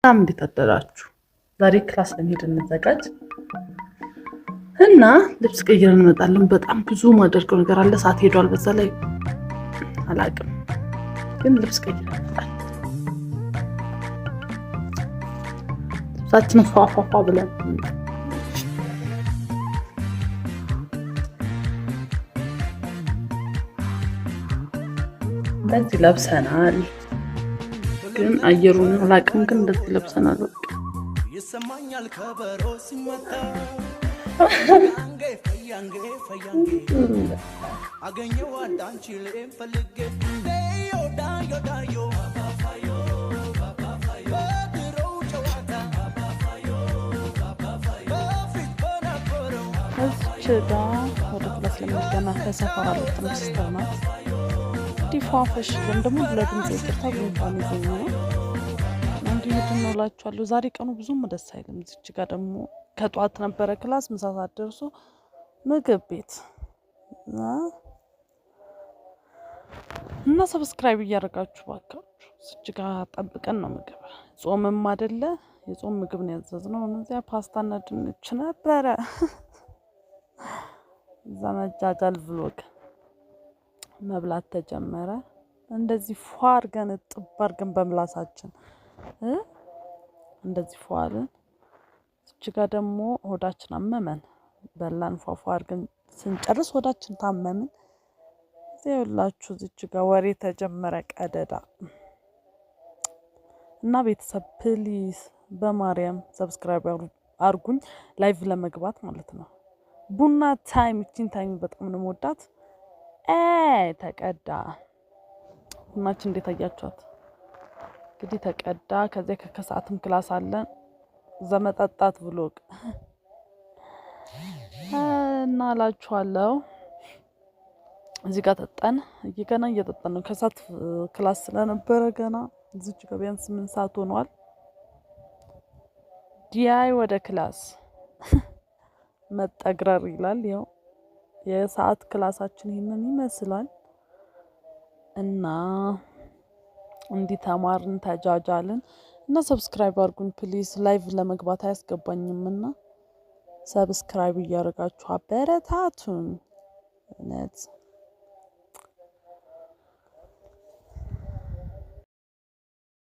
ሰላም፣ እንዴት አደራችሁ? ዛሬ class ለመሄድ እንዘጋጅ እና ልብስ ቀይረን እንመጣለን። በጣም ብዙ ማደርገው ነገር አለ። ሰዓት ሄዷል። በዛ ላይ አላቅም፣ ግን ልብስ ቀይረን እንመጣለን። ልብሳችንን ፏፏፏ ብለን እንደዚህ ለብሰናል። ግን አየሩን አላቅም፣ ግን እንደዚህ ለብሰናል። በቃ ይሰማኛል ከበሮ ሲመታ ፈያንጌ አገኘው አንቺ ሌም ፈልጌ ዳዮ ዳዮ በድሮው ጨዋታ በፊት በነበረው። እዚች ጋ ወደ class ለመሄድ ገና ከሰፈር አልወጣም። Sister ናት። እንዲህ ፏፈሽ ብለን ደግሞ ለድምፅ ይቅርታ፣ ጉንፋን ይዞኝ ነው። እንዲህ ሄድን ነው እላችኋለሁ። ዛሬ ቀኑ ብዙም ደስ አይልም። እዚች ጋ ደግሞ ከጠዋት ነበረ class፣ ምሳ ሰዓት ደርሶ ምግብ ቤት እና subscribe እያደረጋችሁ ባካችሁ። እዚች ጋ ጠብቀን ነው ምግብ፣ ጾምም አይደለ፣ የጾም ምግብ ነው ያዘዝነው። እነዚያ ፓስታና ድንች ነበረ። እዛ መጃጃል vlog መብላት ተጀመረ። እንደዚህ ፏ አድርገን እጥብ አድርገን በምላሳችን እንደዚህ ፏ አልን። እዚች ጋ ደግሞ ሆዳችን አመመን። በላን፣ ፏፏ አድርገን ስንጨርስ ሆዳችን ታመምን። እዚያ ይኸውላችሁ እዚች ጋ ወሬ ተጀመረ ቀደዳ። እና ቤተሰብ please በማርያም subscribe አርጉኝ live ለመግባት ማለት ነው። ቡና time፣ እቺን time በጣም ነው የምወዳት። ተቀዳ ቡናችን፣ እንዴት አያችኋት? እንግዲህ ተቀዳ። ከዚያ ከሰዓትም class አለን፣ ዘመጠጣት vlog እና እላችኋለሁ። እዚህ ጋር ጠጣን፣ ገና እየጠጣን ነው። ከሰዓት class ስለነበረ ገና እዚች ጋር ቢያንስ 8 ሰዓት ሆኗል። ዲያይ ወደ class መጠግረር ይላል። ያው የሰዓት class ኣችን ይህንን ይመስላል እና እንዲህ ተማርን፣ ተጃጃልን እና subscribe አድርጉን please። Live ለመግባት አያስገባኝም እና subscribe እያደረጋችሁ አበረታቱን። እውነት።